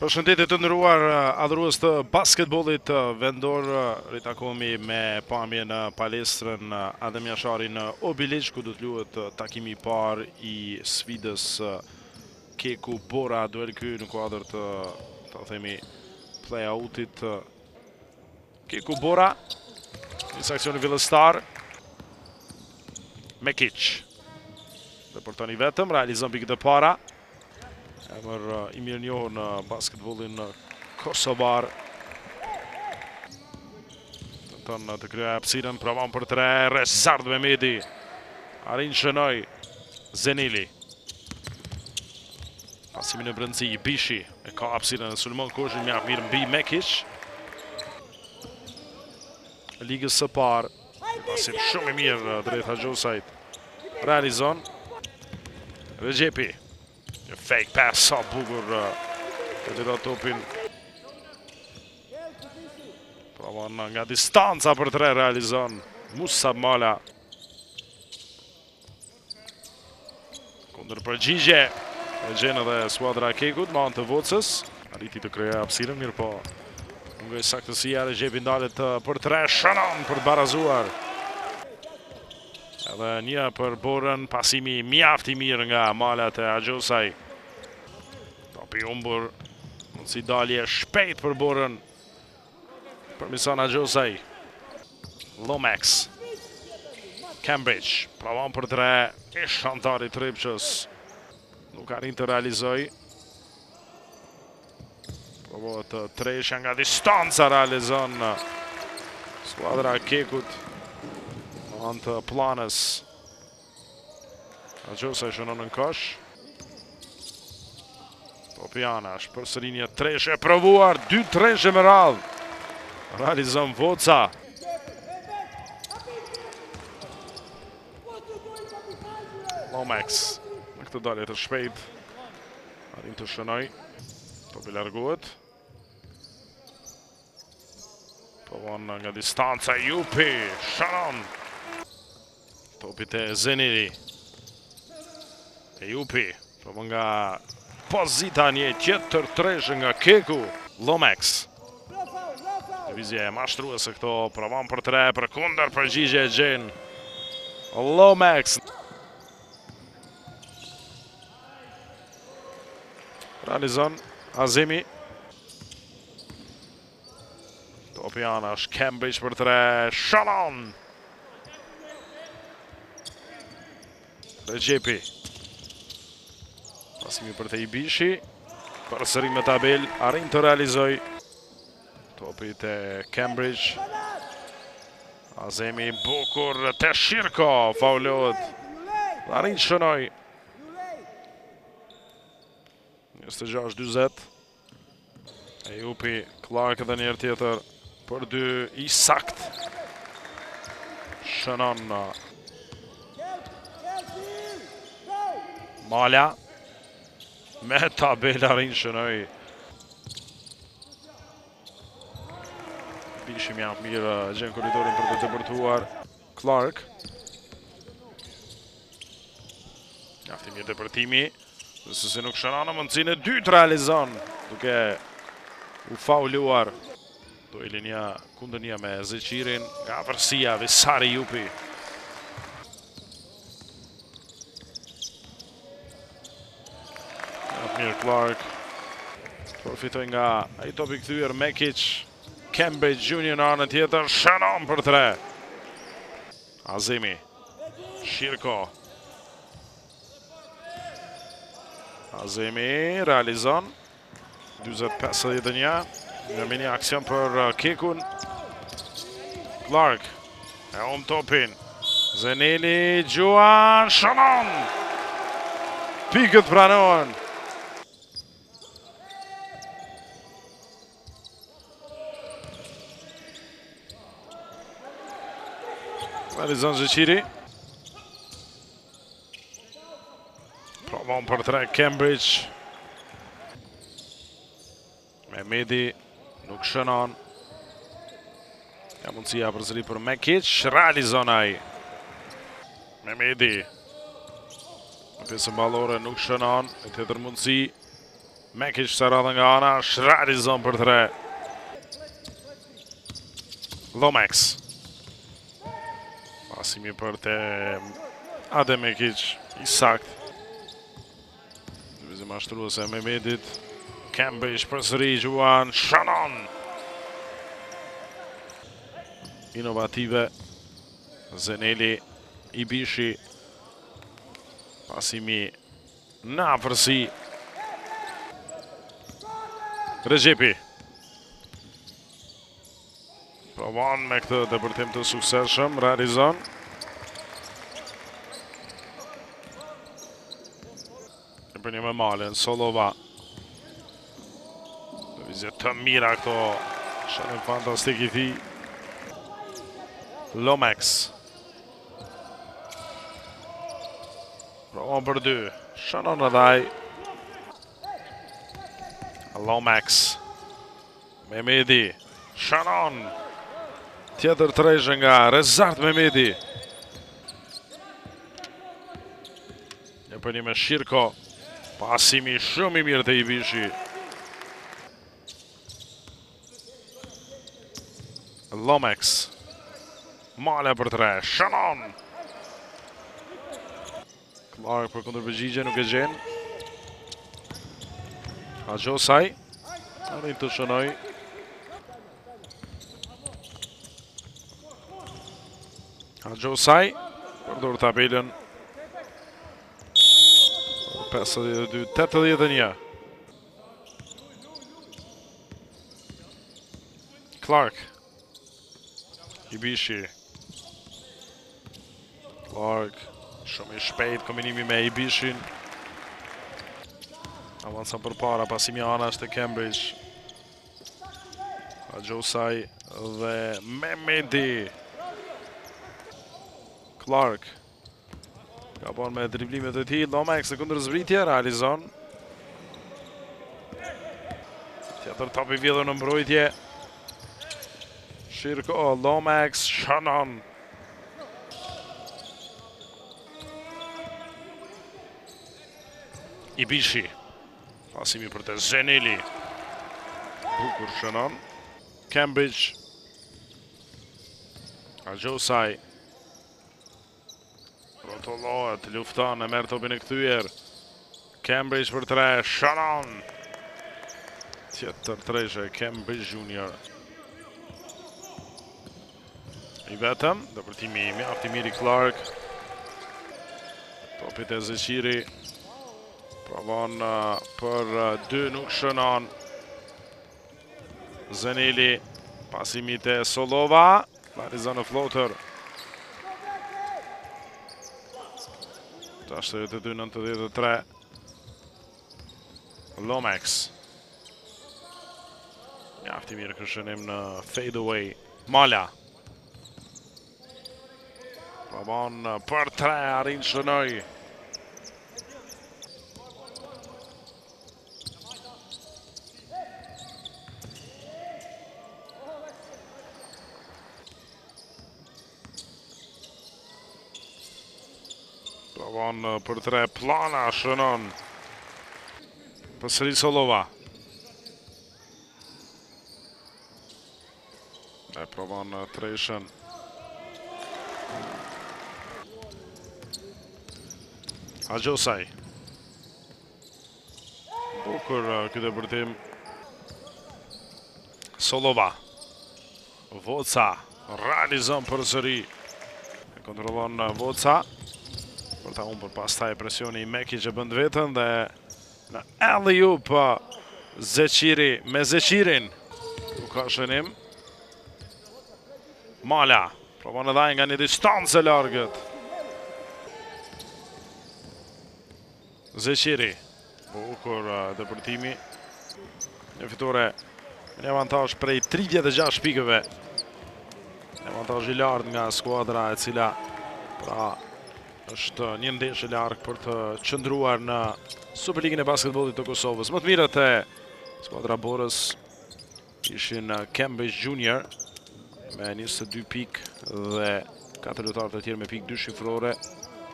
Përshëndetje të nderuar adhurues të basketbollit vendor. Ritakohemi me pamje në palestrën Adem Jashari në Obiliq, ku do të luhet takimi i parë i sfidës Keku Bora, duel ky në kuadër të, ta themi, play-outit Keku Bora, nis aksioni fillestar. Mekic. Depërton i vetëm, realizon pikët e para. Emër uh, i mirënjohur në basketbollin kosovar. Tenton të krijojë hapësirën, provon për tre, Rezart Mehmedi. Arrin shënojë Zeneli. Pasimi në brendësi, Ibishi e ka hapësirën e sulmon koshin mjaft mirë mbi Mekic. Ligës së parë, pasim shumë i mirë drejt Haxhosajt. Realizon. Rexhepi. Një fake pass sa bukur e gjeta topin. Provon nga distanca për tre realizon Musa Mala. Kundërpërgjigje e gjen edhe skuadra e Kekut me anë të Vocës. Arriti të krijojë hapësirën, mirëpo mungoi saktësia, Rexhepi ndalet për tre, shënon për të barazuar. Edhe një për Borën, pasimi mjaft i mirë nga Mala te Haxhosaj. Topi i humbur, mundësi dalje shpejt për Borën. Përmison Haxhosaj. Lomax. Cambridge. Provon për tre. Ish anëtari i Trepçës. Nuk arrin të realizojë. Provohet treshja nga distanca realizon skuadra e Kekut. Në anë të Pllanës. Haxhosaj shënon në kosh. Topi anash, përsëri një treshe e provuar, dy treshe me radhë. Realizon Voca. Lomax, në këtë dalje të shpejt, arrin të shënojë. Topi largohet. Provon nga distanca, Jupi, shënon. Topi te Zeneli. E Jupi, provon nga pozita një tjetër treshe nga Keku. Lomax. Lëvizje e mashtruese këto, provon për tre, për kundërpërgjigje e gjen. Lomax. Realizon Azemi. Topi anash, Cambridge për tre, shënon! Rexhepi. Pasimi për te Ibishi. Përsëri me tabelë, arrin të realizojë. Topi te Cambridge. Azemi bukur te Shirko, faulohet. Arrin të shënojë. 26-40. Ejupi, Clark edhe njëherë tjetër për dy i saktë. Shënon Mala me tabelë arrin shënojë. Ibishi mjaft mirë gjen korridorin për të depërtuar. Clark. Mjaft i mirë depërtimi. Nëse nuk shënon në mundësinë e dytë realizon, duke u fauluar. Dueli një kundër një me Zeqirin, nga afërsia, Visari Jupi. Mjaft mirë Clark. Përfitoi nga ai top i kthyer Mekic. Cambridge Junior në anën tjetër, shënon për tre. Azemi, Shirko. Azemi realizon. 40-51. Një mini aksion për uh, Kekun. Clark. E humb topin. Zeneli gjuan, shënon! Pikët pranohen. Realizon Zeqiri. Provon për tre Cambridge. Mehmedi nuk shënon. Ja mundësia përsëri për Mekic, realizon ai. Mehmedi. Në pjesën ballore nuk shënon, e tjetër mundësi. Mekic kësaj radhe nga anash, realizon për 3. Lomax. Pasimi për te Adem Mekic, i saktë. Lëvizje mashtruese e Mehmedit. Cambridge përsëri gjuan, shënon! Inovative. Zeneli, Ibishi. Pasimi në afërsi. Rexhepi. Provon me këtë depërtim të suksesshëm, realizon. E për një me Malen, Solova. Lëvizje të mira këto. Shënim fantastik i tij. Lomax. Provon për dy. Shënon edhe ai. Lomax. Mehmedi shënon tjetër treshe nga Rezart Mehmedi. Një për një me Shirko. Pasimi shumë i mirë te Ibishi. Lomax. Mala për tre. Shënon. Clark për kundërpërgjigje nuk e gjen. Haxhosaj. Arrin të shënojë. Haxhosaj. Përdor tabelën. 52, 81. Clark. Ibishi. Clark, shumë i shpejt kombinimi me Ibishin. Avanca përpara, pasimi anash te Cambridge. Haxhosaj dhe Mehmedi. Clark. Gabon me driblimet e tij, Lomax në kundërzbritje, realizon. Tjetër top i vjedhur në mbrojtje. Shirko, Lomax, shënon. Ibishi. Pasimi për te Zeneli. Bukur shënon. Cambridge. Haxhosaj. Rrotullohet, lufton, e merr topin e kthyer. Cambridge për tre, shënon! Tjetër treshe, Cambridge Junior. I vetëm, depërtimi mjaft i mirë i Clark. Topi te Zeqiri. Provon uh, për uh, dy, nuk shënon. Zeneli, pasimi te Solova. Realizon në floater. 62, 93. Lomax. Mjaft i mirë ky shënim në fade away. Mala. Provon për tre, arrin shënojë. Provon për tre Pllana, shënon. Përsëri Solova. E provon treshen. Haxhosaj. Bukur ky depërtim. Solova. Voca realizon përsëri. E kontrollon Voca. Për ta humbur pastaj presioni i Meki që bën të vetën dhe në alley-oop Zeqiri me Zeqirin. Nuk ka shënim. Mala. Provon edhe ai nga një distancë e largët. Zeqiri. Bukur depërtimi. Një fitore me një avantazh prej 36 pikëve. Një avantazh i lartë nga skuadra e cila pra është një ndeshje larg për të qëndruar në Superligën e basketbollit të Kosovës. Më të mirët e skuadra Borës ishin Cambridge Junior me 22 pikë dhe 4 lojtarë të tjerë me pikë dyshifrore.